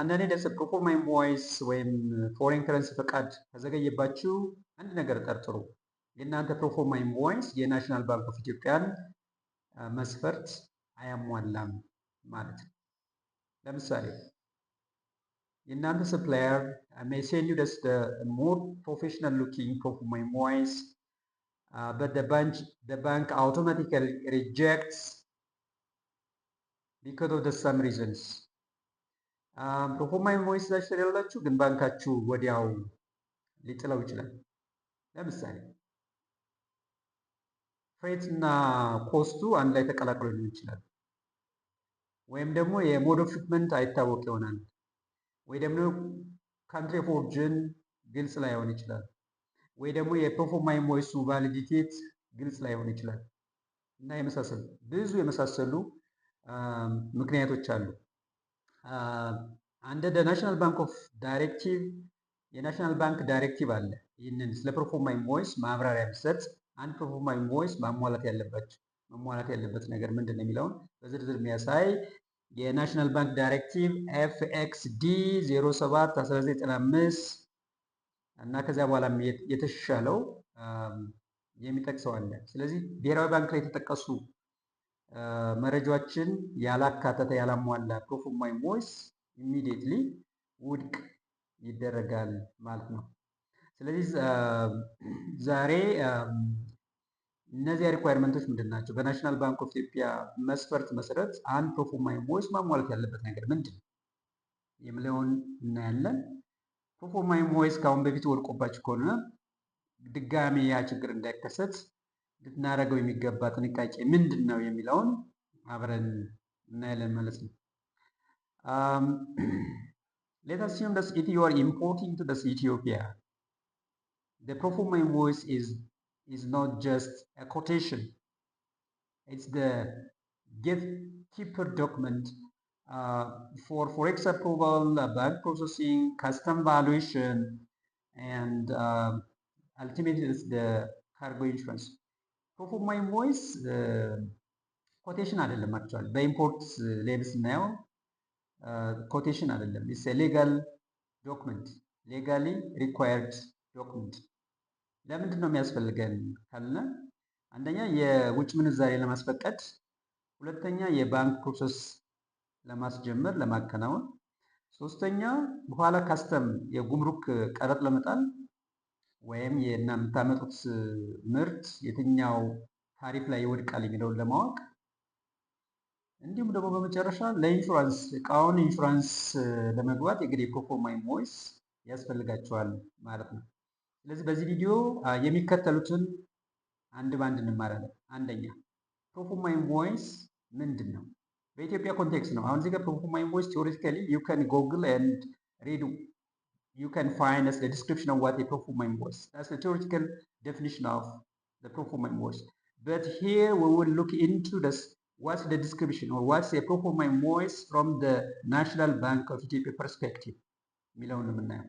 አንዳንዴ ደስ proforma invoice ወይም foreign currency ፈቃድ ከዘገየባችሁ አንድ ነገር ጠርጥሩ። የእናንተ proforma invoice የ National Bank of Ethiopia ን መስፈርት አያሟላም ማለት ነው። ለምሳሌ የእናንተ supplier may send you just the more professional looking proforma invoice, but the bank automatically rejects because of the some reasons. Proforma invoice ይዛችሁ ትሄዳላችሁ፣ ግን ባንካችሁ ወዲያው ሊጥለው ይችላል። ለምሳሌ freight እና cost ኡ አንድ ላይ ተቀላቅሎ ሊሆን ይችላል። ወይም ደግሞ የ mode of shipment አይታወቅ ይሆናል። ወይ ደግሞ country of origin ግልጽ ላይሆን ይችላል። ወይ ደግሞ የ proforma invoice ኡ validity ግልጽ ላይሆን ይችላል እና የመሳሰሉ ብዙ የመሳሰሉ ምክንያቶች አሉ። Under National Bank of directive፣ የ National Bank directive አለ። ይህንን ስለ proforma invoice ማብራሪያ የሚሰጥ፣ አንድ proforma invoice ማሟላት ያለባቸው መሟላት ያለበት ነገር ምንድን ነው የሚለውን በዝርዝር የሚያሳይ የ National Bank directive FXD 07 1995 እና ከዚያ በኋላ የተሻሻለው የሚጠቅሰው አለ። ስለዚህ ብሔራዊ ባንክ ላይ የተጠቀሱ መረጃዎችን ያላካተተ፣ ያላሟላ proforma invoice immediately ውድቅ ይደረጋል ማለት ነው። ስለዚህ ዛሬ እነዚያ requirement ኦች ምንድን ናቸው? በ National Bank of Ethiopia መስፈርት መሰረት አንድ proforma invoice ማሟላት ያለበት ነገር ምንድን ነው የሚለውን እናያለን። Proforma invoice ከአሁን በፊት ወድቆባችሁ ከሆነ ድጋሚ ያ ችግር እንዳይከሰት ልናደርገው የሚገባ ጥንቃቄ ምንድን ነው የሚለውን አብረን እናያለን ማለት ነው። Let us assume that if you are importing to this Ethiopia, the proforma invoice is not just a quotation. It's the gatekeeper document for forex approval, bank processing, custom valuation, and ultimately it's the cargo insurance. Proforma invoice quotation አይደለም። Actually በ import level ስናየው quotation አይደለም። It's legal document, legally required document። ለምንድን ነው የሚያስፈልገን ካልን አንደኛ የውጭ ምንዛሬ ለማስፈቀድ፣ ሁለተኛ የባንክ process ለማስጀመር፣ ለማከናወን፣ ሶስተኛ በኋላ custom የጉምሩክ ቀረጥ ለመጣል ወይም የምታመጡት ምርት የትኛው ታሪፍ ላይ ይወድቃል የሚለውን ለማወቅ፣ እንዲሁም ደግሞ በመጨረሻ ለኢንሹራንስ፣ እቃውን ኢንሹራንስ ለመግባት የግድ የ proforma invoice ያስፈልጋችኋል ማለት ነው። ስለዚህ በዚህ ቪዲዮ የሚከተሉትን አንድ በአንድ እንማራለን። አንደኛ proforma invoice ምንድን ነው? በኢትዮጵያ context ነው። አሁን እዚህ ጋር proforma invoice theoretically you can Google and read, you can find as the description of what a proforma invoice. That's the theoretical definition of the proforma invoice. But here we will look into this, what's the description or what's a proforma invoice from the National Bank of Ethiopia perspective የሚለውን ነው የምናየው።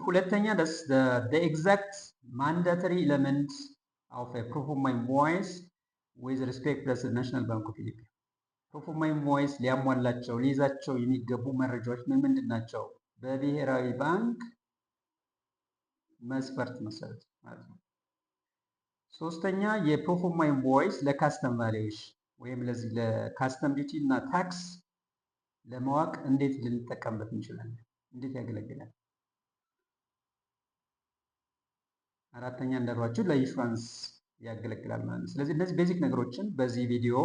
ሁለተኛ that's the exact mandatory element of a proforma invoice with respect to the National Bank of Ethiopia. Proforma invoice ሊያሟላቸው፣ ሊይዛቸው የሚገቡ መረጃዎች ምን ምንድን ናቸው? በብሔራዊ ባንክ መስፈርት መሰረት ማለት ነው። ሶስተኛ የ proforma invoice ለ custom valuation ወይም ለዚህ ለ custom duty እና tax ለማወቅ እንዴት ልንጠቀምበት እንችላለን? እንዴት ያገለግላል? አራተኛ እንዳልኳችሁ ለኢንሹራንስ ያገለግላል ማለት ነው። ስለዚህ እነዚህ basic ነገሮችን በዚህ ቪዲዮ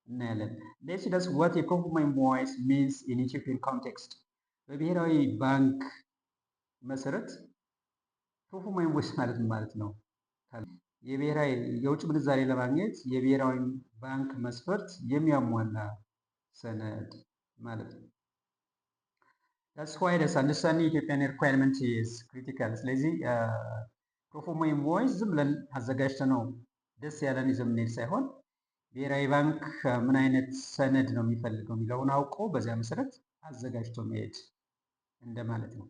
እናያለን። Let's see that's what a proforma invoice means in Ethiopian context። በብሔራዊ ባንክ መሰረት proforma invoice ማለት ምን ማለት ነው? የብሔራዊ የውጭ ምንዛሬ ለማግኘት የብሔራዊ ባንክ መስፈርት የሚያሟላ ሰነድ ማለት ነው። That's why this understanding Ethiopian requirement is critical። ስለዚህ proforma invoice ዝም ብለን አዘጋጅተን ነው ደስ ያለን ይዘን የምንሄድ ሳይሆን ብሔራዊ ባንክ ምን አይነት ሰነድ ነው የሚፈልገው የሚለውን አውቆ በዚያ መሰረት አዘጋጅቶ መሄድ እንደማለት ነው።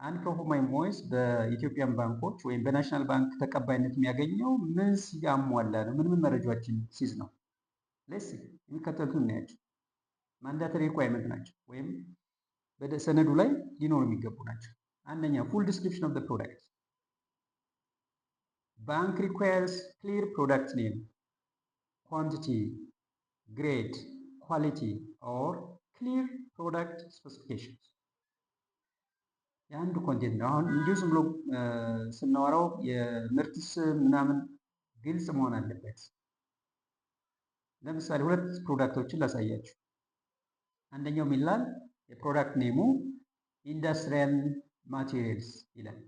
አንድ proforma invoice በ Ethiopian ባንኮች ወይም በ National Bank ተቀባይነት የሚያገኘው ምን ሲያሟላ ነው? ምን ምን መረጃዎችን ሲይዝ ነው? Let's see. የሚከተሉትን እናያቸው። Mandatory requirement ናቸው ወይም በሰነዱ ላይ ሊኖሩ የሚገቡ ናቸው። አንደኛ፣ full description of product. Bank requires clear product name, quantity, grade, quality or clear product specifications። የአንዱ content ነው። አሁን እንዲሁ ዝም ብሎ ስናወራው የምርት ስም ምናምን ግልጽ መሆን አለበት። ለምሳሌ ሁለት product ኦችን ላሳያችሁ። አንደኛው ምን ይላል? የ product name ኡ industrial materials ይላል።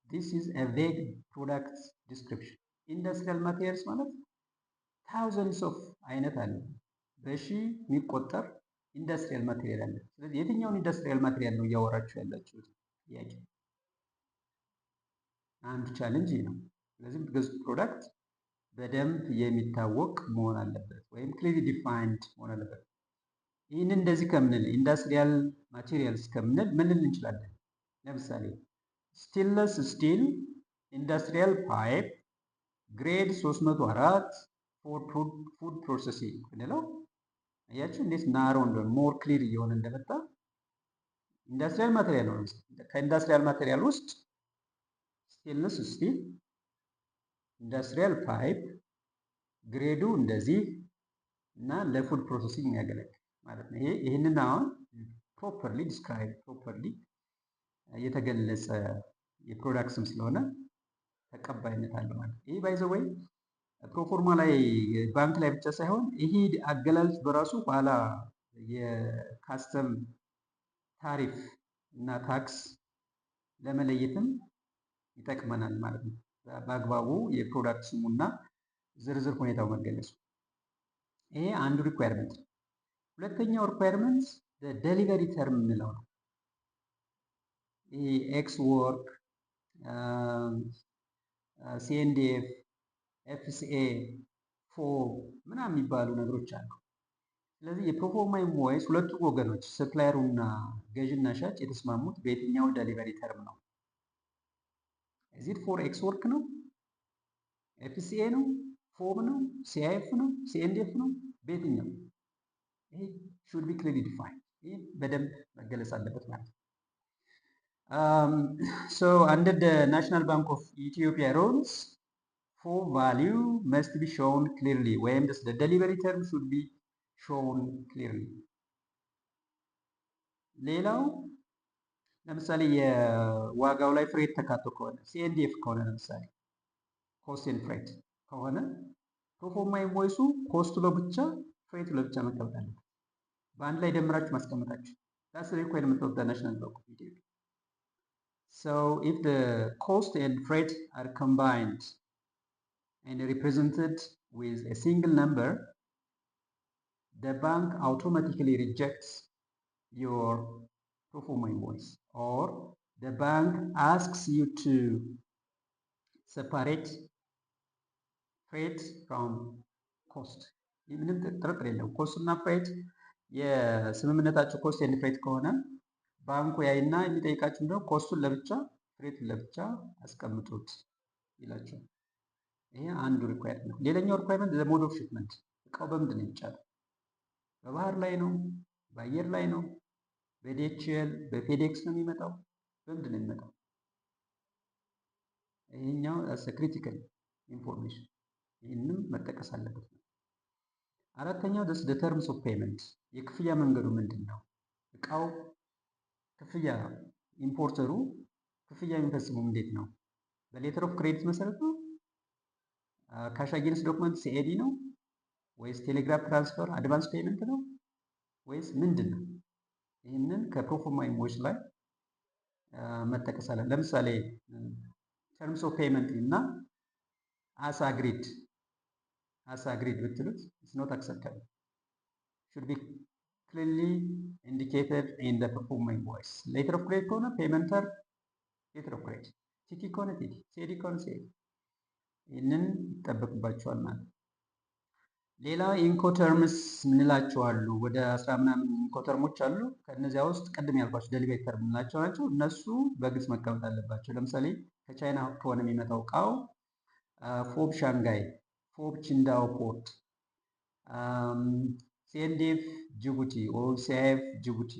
This is a vague product description። Industrial materials ማለት thousands of አይነት አለ፣ በሺ የሚቆጠር industrial material አለ። ስለዚህ የትኛውን industrial material ነው እያወራችሁ ያላችሁት? ጥያቄ አንዱ challenge ይህ ነው። ስለዚህ የምትገዙት product በደንብ የሚታወቅ መሆን አለበት፣ ወይም clearly defined መሆን አለበት። ይህንን እንደዚህ ከምንል፣ industrial materials ከምንል ምን ልንል እንችላለን? ለምሳሌ stainless steel industrial pipe grade 304 for food processing ብንለው፣ አያችሁ እንዴት narrow እንደሆነ፣ more clear እየሆነ እንደመጣ። Industrial material ነው። ከ industrial material ውስጥ stainless steel industrial pipe grade ኡ እንደዚህ እና ለ food processing የሚያገለግል ማለት ነው። ይሄ ይህንን አሁን properly describe፣ properly የተገለጸ የ product ስም ስለሆነ ተቀባይነት አለው ማለት ነው። ይህ by the way proforma ላይ፣ ባንክ ላይ ብቻ ሳይሆን ይሄ አገላለጽ በራሱ ኋላ የ custom ታሪፍ እና tax ለመለየትም ይጠቅመናል ማለት ነው። በአግባቡ የ product ስሙና ዝርዝር ሁኔታው መገለጹ። ይሄ አንዱ requirement ነው። ሁለተኛው requirement delivery term የምንለው ነው። ይሄ ex work፣ C&F፣ FCA፣ FOB ምናምን የሚባሉ ነገሮች አሉ። ስለዚህ የ proforma invoice ሁለቱ ወገኖች supplier ኡና ገዥና ሻጭ የተስማሙት በየትኛው delivery term ነው? Is it for ex work ነው? FCA ነው? FOB ነው? CIF ነው? C&F ነው? በየትኛው? ይሄ should be clearly defined። ይህ በደንብ መገለጽ አለበት ማለት ነው። So under the National Bank of Ethiopia rules, FOB value must be shown clearly ወይም the delivery term should be shown clearly። ሌላው ለምሳሌ የዋጋው ላይ freight ተካቶ ከሆነ፣ C&F ከሆነ፣ ለምሳሌ cost and freight ከሆነ proforma invoice ኡ cost ኡ ለብቻ፣ freight ኡ ለብቻ መቀመጥ አለበት። በአንድ ላይ ደምራችሁ ማስቀመጣችሁ፣ that's requirement of the National Bank of Ethiopia. So if the cost and freight are combined and represented with a single number, the bank automatically rejects your proforma invoice or the bank asks you to separate freight from cost። ምንም ጥርጥር የለውም። Cost እና freight የስምምነታቸው cost and freight ከሆነ ባንኩ ያይና የሚጠይቃችሁ ምንድነው? Cost ኡን ለብቻ፣ freight ኡን ለብቻ አስቀምጡት ይላቸዋል። ይሄ አንዱ requirement ነው። ሌላኛው requirement mode of shipment። እቃው በምንድን ነው የሚጫነው? በባህር ላይ ነው? በአየር ላይ ነው? በ DHL፣ በ FedEx ነው የሚመጣው? በምንድን ነው የሚመጣው? ይሄኛው critical information፣ ይህንም መጠቀስ አለበት ነው። አራተኛው the terms of payment፣ የክፍያ መንገዱ ምንድን ነው? እቃው ክፍያ importer ኡ ክፍያ የሚፈጽመው እንዴት ነው? በ letter of credit መሰረት ነው? Cash against document CAD ነው ወይስ telegraph transfer advance payment ነው ወይስ ምንድን ነው? ይህንን ከ proforma invoice ላይ መጠቀስ አለ። ለምሳሌ terms of payment እና as agreed ብትሉት it's not acceptable, should be clearly indicated in the proforma invoice። Letter of credit ከሆነ payment term letter of credit፣ TT ከሆነ TT፣ CAD ከሆነ CAD። ይህንን ይጠበቅባቸዋል ማለት ነው። ሌላ Incoterms ምንላቸው አሉ። ወደ 10 ምናምን Incoterm ኦች አሉ። ከእነዚያ ውስጥ ቅድም ያልኳቸው delivery term ምንላቸው ናቸው። እነሱ በግልጽ መቀመጥ አለባቸው። ለምሳሌ ከቻይና ከሆነ የሚመጣው እቃው FOB Shanghai፣ FOB Qingdao port CNDF ጅቡቲ or CIF ጅቡቲ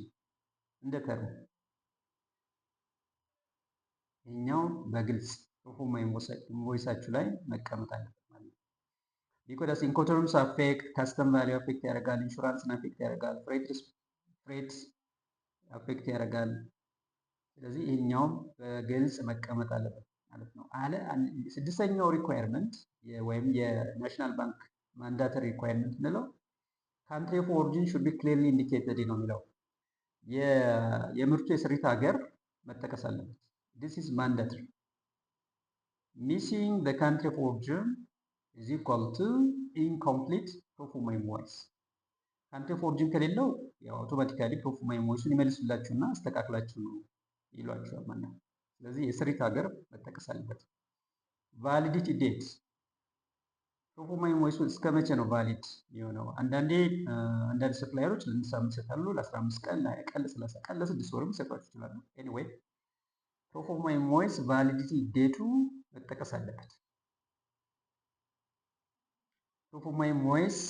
እንደ term ኡ ይሄኛው በግልጽ proforma invoice ኣችሁ ላይ መቀመጥ አለበት ማለት ነው። Because Incoterms affect custom value affect ያደርጋል፣ ኢንሹራንስን affect ያደርጋል፣ freight affect ያደርጋል። ስለዚህ ይሄኛውም በግልጽ መቀመጥ አለበት ማለት ነው። አለ ስድስተኛው requirement ወይም የ National Bank mandatory requirement እንለው country of origin should be clearly indicated ነው የሚለው። የምርቱ የስሪት ሀገር መጠቀስ አለበት። This is mandatory. Missing the country of origin is equal to incomplete proforma invoice. Country of origin ከሌለው ያው automatically proforma invoice ኡን ይመልሱላችሁና አስተካክላችሁ ነው ይሏችኋል ማለት ነው። ስለዚህ የስሪት ሀገር መጠቀስ አለበት። Validity date፣ proforma invoice ኡ እስከ መቼ ነው valid የሆነው? አንዳንዴ አንዳንድ supplier ኦች ለአንድ ሳምንት ይሰጣሉ፣ ለ15 ቀን፣ ለ20 ቀን፣ ለ30 ቀን፣ ለ6 ወርም ይሰጧችሁ ይችላሉ። Anyway, proforma invoice validity date ኡ መጠቀስ አለበት። Proforma invoice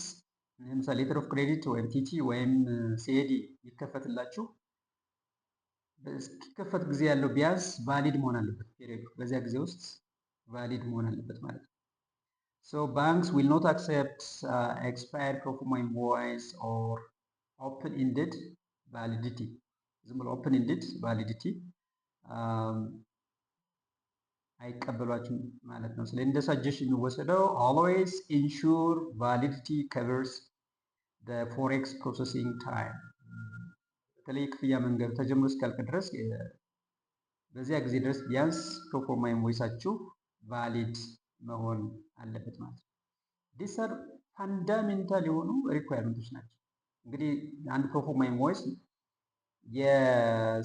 ለምሳሌ letter of credit ወይም TT ወይም CAD ይከፈትላችሁ እስኪከፈት ጊዜ ያለው ቢያንስ valid መሆን አለበት። Period ኡ በዚያ ጊዜ ውስጥ valid መሆን አለበት ማለት ነው። So banks will not accept expired proforma invoice or open ended validity። ዝም ብሎ open ended validity አይቀበሏችሁም ማለት ነው። ስለዚህ እንደ suggestion የሚወሰደው always ensure validity covers forex processing time። በተለይ ክፍያ መንገዱ ተጀምሮ እስኪያልቅ ድረስ በዚያ ጊዜ ድረስ ቢያንስ proforma invoice ኣችሁ valid መሆን አለበት ማለት ነው። These are fundamental የሆኑ requirement ኦች ናቸው። እንግዲህ አንድ proforma invoice የ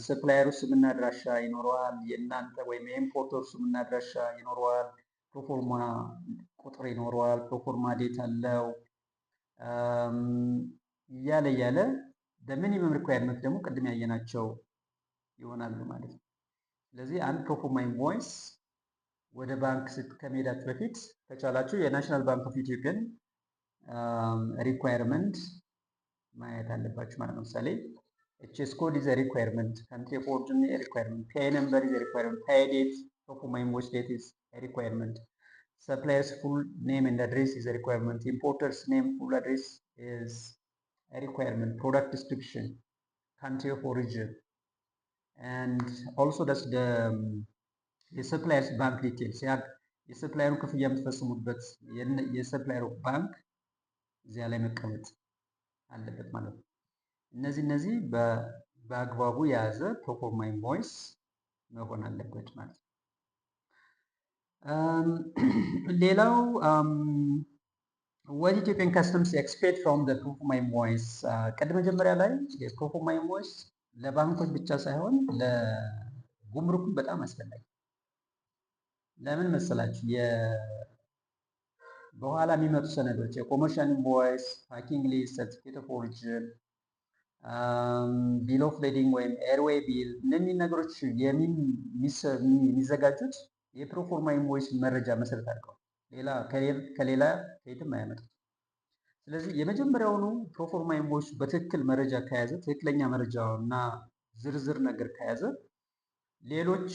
supplier ኡ ስምና አድራሻ ይኖረዋል። የእናንተ ወይም የ importer ስምና አድራሻ ይኖረዋል። ፕሮፎርማ ቁጥር ይኖረዋል። Proforma date አለው እያለ እያለ በ minimum requirement ደግሞ ቅድም ያየናቸው ይሆናሉ ማለት ነው። ስለዚህ አንድ proforma invoice ወደ ባንክ ከመሄዳችሁ በፊት ከቻላችሁ የ National Bank of Ethiopia ን requirement ማየት አለባችሁ ማለት ነው። ለምሳሌ HS code is requirement፣ country of origin requirement፣ PI number is requirement፣ PI date፣ proforma invoice date is requirement፣ supplier's full name and address is requirement፣ importer's name, full address is requirement, product description, country of origin, and also that's the የ supplier's bank details፣ የ supplier ኡን ክፍያ የምትፈጽሙበት የ supplier ኡ ባንክ እዚያ ላይ መቀመጥ አለበት ማለት ነው። እነዚህ በአግባቡ የያዘ proforma invoice መሆን አለበት ማለት ነው። ሌላው what Ethiopian customs expect from the proforma invoice። ቅድመ መጀመሪያ ላይ የ proforma invoice ለባንኮች ብቻ ሳይሆን ለጉምሩክም በጣም አስፈላጊ። ለምን መሰላችሁ? በኋላ የሚመጡ ሰነዶች የ commercial invoice፣ packing list፣ certificate of origin፣ bill of lading ወይም airway bill፣ እነዚህ ነገሮች የሚዘጋጁት የ proforma invoice መረጃ መሰረት አድርገው፣ ሌላ ከሌላ ከየትም አያመጡት። ስለዚህ የመጀመሪያውኑ proforma invoice በትክክል መረጃ ከያዘ፣ ትክክለኛ መረጃ እና ዝርዝር ነገር ከያዘ ሌሎች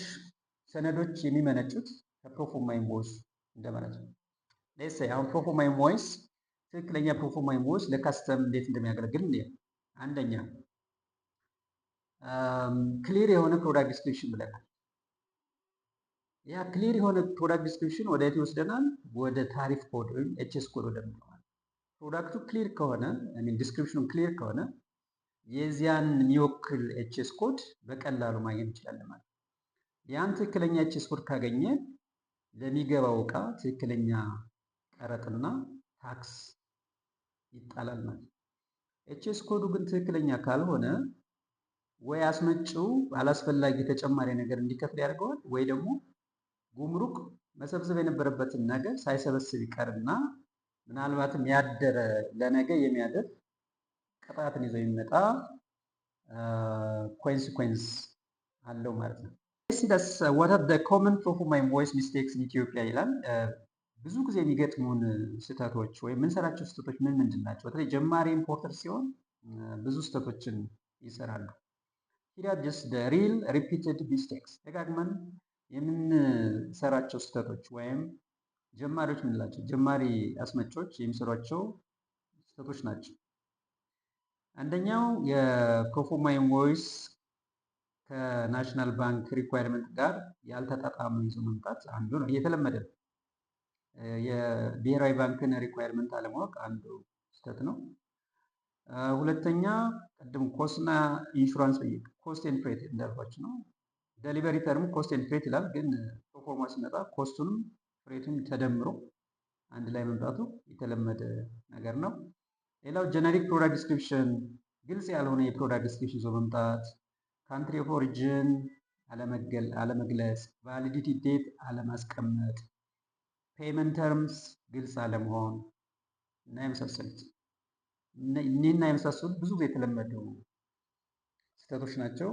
ሰነዶች የሚመነጩት ከ proforma invoice እንደማለት ነው። Let's say አሁን proforma invoice፣ ትክክለኛ proforma invoice ለ custom እንዴት እንደሚያገለግል እንየ። አንደኛ clear የሆነ product description ብለናል። ያ clear የሆነ product description ወደ የት ይወስደናል? ወደ tariff code ወይም HS code ወደምንለው። Product ኡ clear ከሆነ፣ mean description ኑ clear ከሆነ የዚያን የሚወክል HS code በቀላሉ ማግኘት እንችላለን ማለት ነው። ያን ትክክለኛ HS code ካገኘ ለሚገባው እቃ ትክክለኛ ቀረጥና tax ይጣላል ማለት ነው። HS code ኡ ግን ትክክለኛ ካልሆነ ወይ አስመጪው አላስፈላጊ ተጨማሪ ነገር እንዲከፍል ያደርገዋል፣ ወይ ደግሞ ጉምሩክ መሰብሰብ የነበረበትን ነገር ሳይሰበስብ ይቀርና ምናልባትም ያደረ ለነገ የሚያድር ቅጣትን ይዞ የሚመጣ consequence አለው ማለት ነው። What are the common proforma invoice mistakes in Ethiopia ይላል። ብዙ ጊዜ የሚገጥሙን ስህተቶች ወይም የምንሰራቸው ስህተቶች ምን ምንድን ናቸው? በተለይ ጀማሪ importer ሲሆን ብዙ ስህተቶችን ይሰራሉ። Here are just real repeated mistakes፣ ደጋግመን የምንሰራቸው ስህተቶች ወይም ጀማሪዎች የምንላቸው ጀማሪ አስመጪዎች የሚሰሯቸው ስህተቶች ናቸው። አንደኛው የ proforma invoice ከ National Bank requirement ጋር ያልተጣጣመ ይዞ መምጣት አንዱ ነው፣ እየተለመደ ነው። የብሔራዊ ባንክን requirement አለማወቅ አንዱ ስህተት ነው። ሁለተኛ ቅድም cost ና insurance፣ cost and freight እንዳልኳችሁ ነው። Delivery term cost and freight ይላል፣ ግን ፕሮፎርማ ሲመጣ cost ኡንም freight ኡም ተደምሮ አንድ ላይ መምጣቱ የተለመደ ነገር ነው። ሌላው generic product description፣ ግልጽ ያልሆነ የ product description ይዞ መምጣት፣ country of origin አለመግለጽ፣ validity date አለማስቀመጥ፣ payment terms ግልጽ አለመሆን እና የመሳሰሉት፣ እኒህና የመሳሰሉት ብዙ ጊዜ የተለመዱ ስህተቶች ናቸው።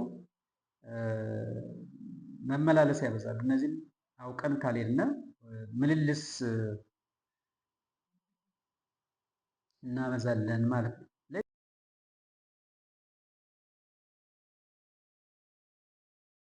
መመላለስ ያበዛሉ። እነዚህም አውቀን ካልሄድን ምልልስ እናበዛለን ማለት ነው።